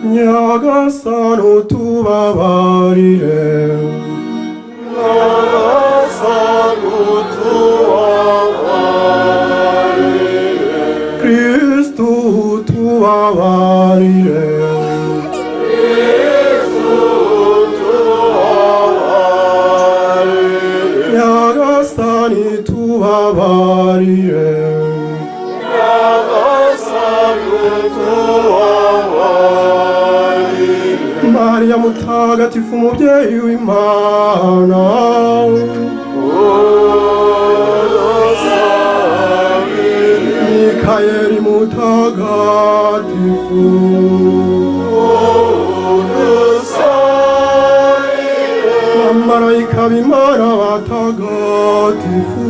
Nyagasani utubabarire. Nyagasani utubabarire. Kristu utubabarire. Kristu utubabarire. Nyagasani tubabarire. Nyagasani utubabarire. Mariya mutagatifu mubyeyi w'Imana, Udusabire. Mikayeli mutagatifu, Udusabire. Bamarayika b'Imana batagatifu,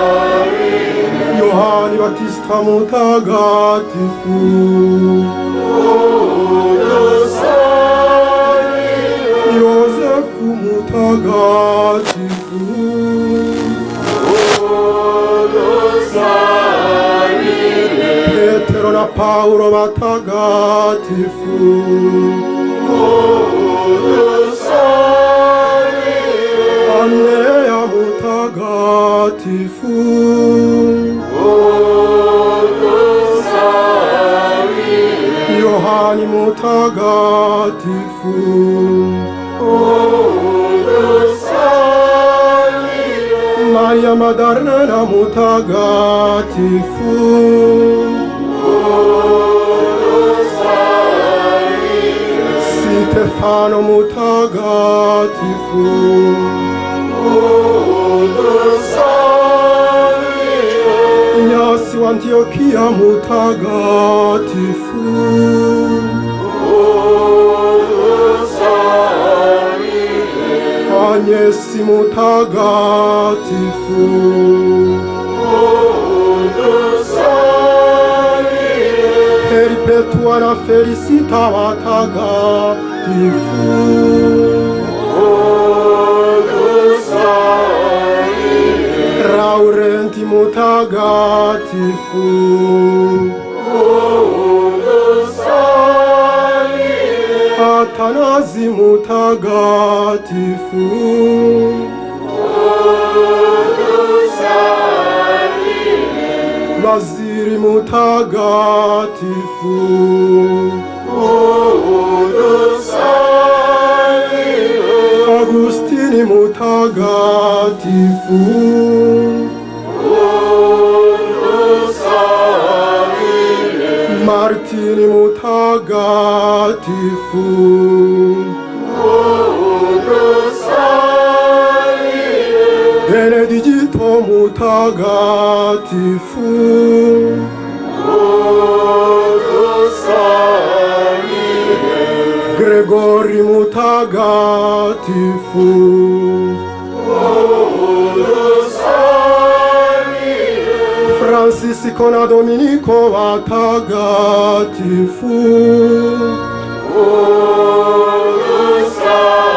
Udusabire. Yohani Batista mutagatifu, Udusabire. Yozefu mutagatifu, Udusabire. Petero na Paulo batagatifu, Udusabire. Andrea mutagatifu, Udusabire. Yohani mutagatifu, Udusabire. Maria Maddalena mutagatifu, Udusabire. Stefano mutagatifu, Udusabire. Inyasi wa Antiokia mutagatifu, Udusabire. Anyesi mutagatifu, Udusabire. Perpetua na Felicita watagatifu, Udusabire. Laurenti mutagatifu, Udusabire. Atanazi mutagatifu, Udusabire. Bazili mutagatifu, Udusabire. Agustini mutagatifu, Udusabire. Martini mutagatifu, Udusabire. Benedicto mutagatifu, Udusabire. Gregori mutagatifu, Udusabire. Francisco na Dominico watagatifu,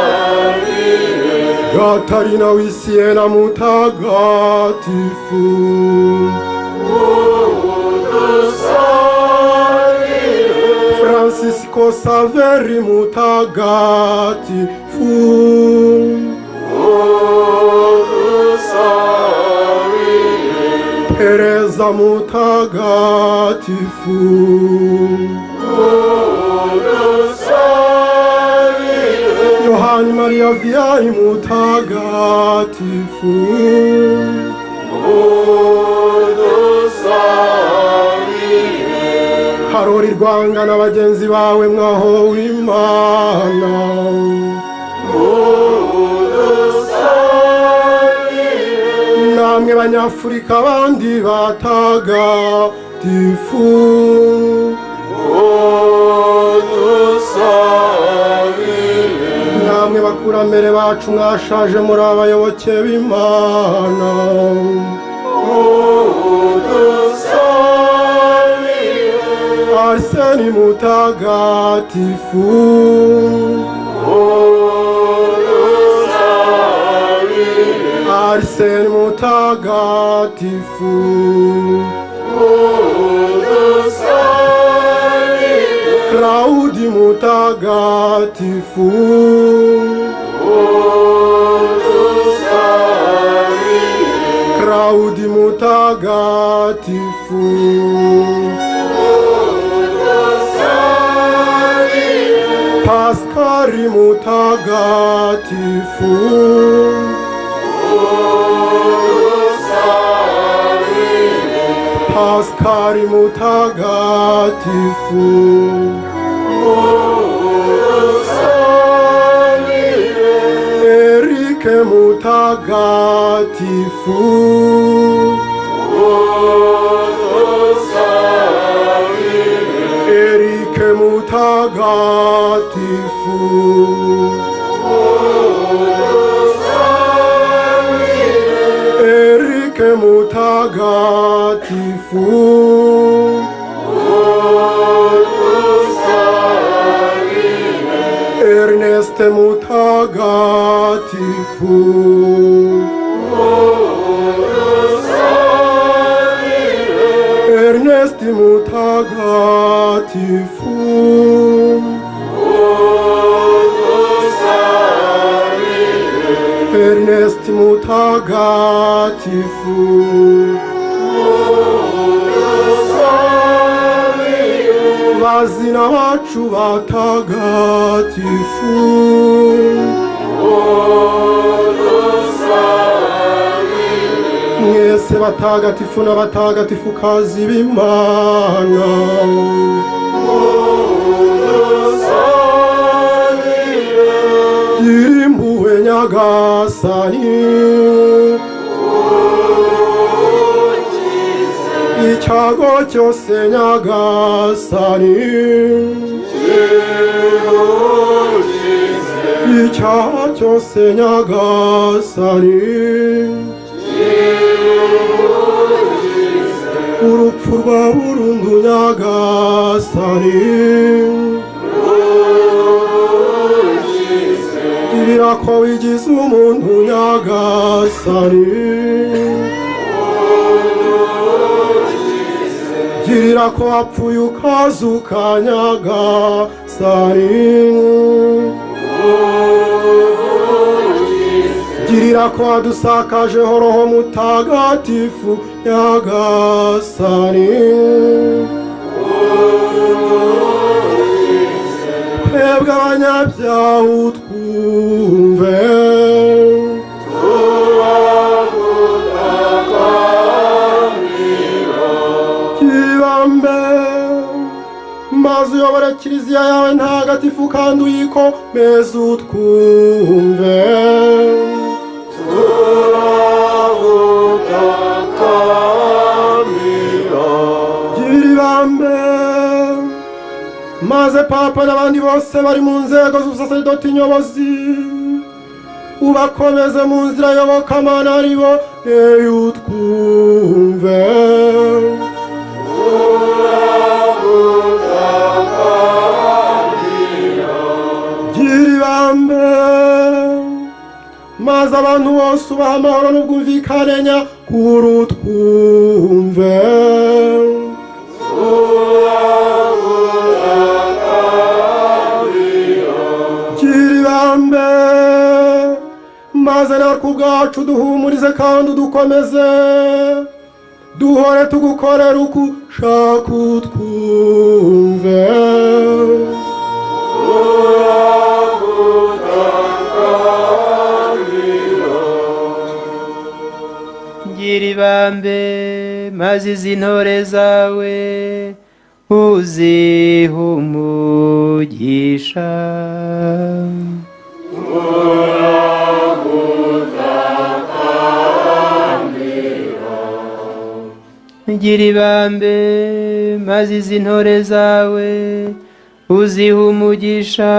Udusabire. Katarina w'Isiena mutagatifu, Udusabire. Francisco Saveri mutagatifu, Udusabire. Teresa mutagatifu, Udusabire. Yohani Maria Vianney mutagatifu, Udusabire. Harori Rwanga na bagenzi bawe mwahowe Imana, Udusabire. namwe banyafurika bandi batagatifu, Udusabire. namwe bakurambere bacu mwashaje muri abayoboke b'Imana, Udusabire. Arseni mutagatifu, Udusabire. Arseni Arsene Mutagatifu, Claudi Mutagatifu, Claudi Mutagatifu, Pascari Mutagatifu, Pascari Mutagatifu, Erike Mutagatifu, Erike Mutagatifu, Erike Mutagatifu, Ernest Mutagatifu, Ernest Mutagatifu, Ernest Mutagatifu, Bazina bacu batagatifu, mwese batagatifu n'abatagatifukazi b'Imana, Girimpuhwe Nyagasani, icyago cyose Nyagasani, icyaha cyose Nyagasani, urupfu rwa burundu Nyagasani, girira ko wigize umuntu Nyagasani, girira ko wapfuye ukazuka Nyagasani, girira ko wadusakajeho Roho Mutagatifu Nyagasani, twebwe abanyabyaha utwumve, kibambe maze uyobore kiliziya yawe ntagatifu kandi uyikomeze utwumve, gira ibambe maze Papa n'abandi bose bari mu nzego z'ubusaserdoti nyobozi ubakomeze mu nzira yobokamana aribo utwumve, gira ibambe maze abantu bose ubaha amahoro n'ubwumvikane nyakuri utwumve, gira ibambe maze natwe ubwacu duhumurize kandi udukomeze duhore tugukorera uko ushaka utwumve, Gira ibambe maze izi ntore zawe uzihe umugisha, Gira ibambe maze izi ntore zawe uzihe umugisha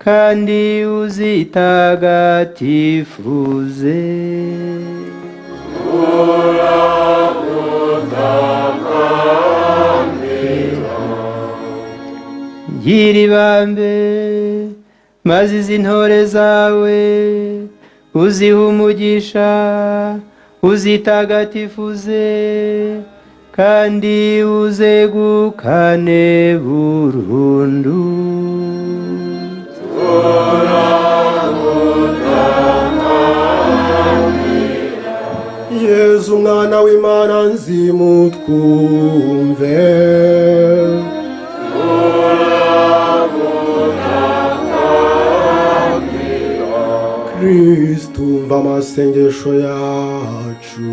kandi uzitagatifuze. Gira ibambe maze izi ntore zawe Uzihe umugisha, uzitagatifuze, kandi uzegukane burundu. Yezu umwana w'Imana nzimutwumve. Kristu, umva amasengesho yacu.